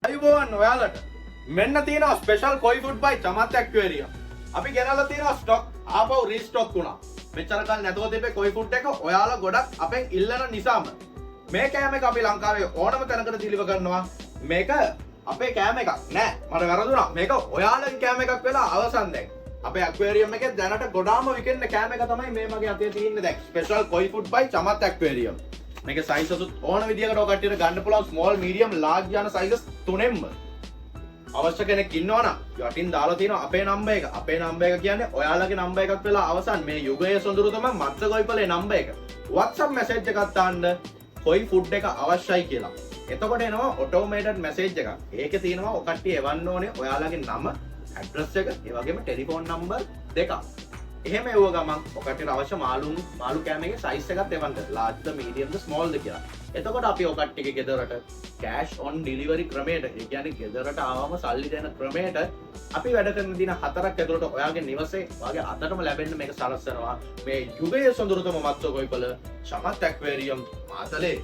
ආයුබෝවන් ඔයාලට. මෙන්න තියෙනවා ස්පෙෂල් කොයි ෆුඩ් බයි චමත් ඇක්වේරියම්. අපි ගෙනල්ලා තියෙනවා ස්ටොක්, ආපහු රීස්ටොක් වුණා. මෙච්චර කල් නැතුව තිබ්බේ කොයි ෆුඩ් එක ඔයාලා ගොඩක් අපෙන් ඉල්ලන නිසාම. මේ කෑම එක අපි ලංකාවේ ඕනම තැනකට ඩිලිවර් කරනවා. මේක අපේ කෑම එකක් නෑ, මට වැරදුනා. මේක ඔයාලගේ කෑම එකක් වෙලා අවසන් දැන්. අපේ ඇක්වේරියම් එකේ දැනට ගොඩාම විකෙන්න කෑම එක තමයි මේ මගේ අතේ තියෙන්නේ දැන්. ස්පෙෂල් කොයි ෆුඩ් බයි චමත් ඇක්වේරියම්. මේක සයිසස් උත් ඕන විදියකට ඔය කට්ටියට ගන්න පුළුවන්. ස්මෝල්, මීඩියම්, ලාර්ජ් යන සයිසස් තුනෙන්ම. අවශ්‍ය කෙනෙක් ඉන්නවනම් යටින් දාලා තියෙනවා අපේ නම්බර් එක. අපේ නම්බර් එක කියන්නේ ඔයාලගේ නම්බර් එකක් වෙලා අවසන්. මේ යුගයේ සොඳුරුතම මත්ස්‍ය ගොවිපලේ නම්බර් එක. WhatsApp message එකක් දාන්න කොයි ෆුඩ් එක අවශ්‍යයි කියලා. එතකොට එනවා ඔටෝමේටඩ් මැසේජ් එකක්. ඒකේ තියෙනවා ඔය කට්ටිය එවන්න ඕනේ ඔයාලගේ නම, ඇඩ්‍රස් එක, ඒ වගේම ටෙලිෆෝන් නම්බර් දෙකක්. එහෙම එව්ව ගමන් ඔය කට්ටියට අවශ්‍ය මාළු කෑම එකේ සයිස් එකත් එවන්න. ලාර්ජ්ද, මීඩියම්ද, ස්මෝල්ද කියලා. එතකොට අපි ඔය කට්ටියගේ ගෙදරට කෑෂ් ඔන් ඩිලිවරි ක්‍රමයට, ඒ කියන්නේ ගෙදරට ආවම සල්ලි දෙන ක්‍රමයට අපි වැඩ කරන දින 4ක් ඇතුළත ඔයාගේ නිවසේ ඔයාගේ අතටම ලැබෙන්න මේක සලස්වනවා. මේ යුගයේ සොඳුරුතම මත්ස්‍ය ගොවිපළ චමත් ඇක්වේරියම්, මාතලේ.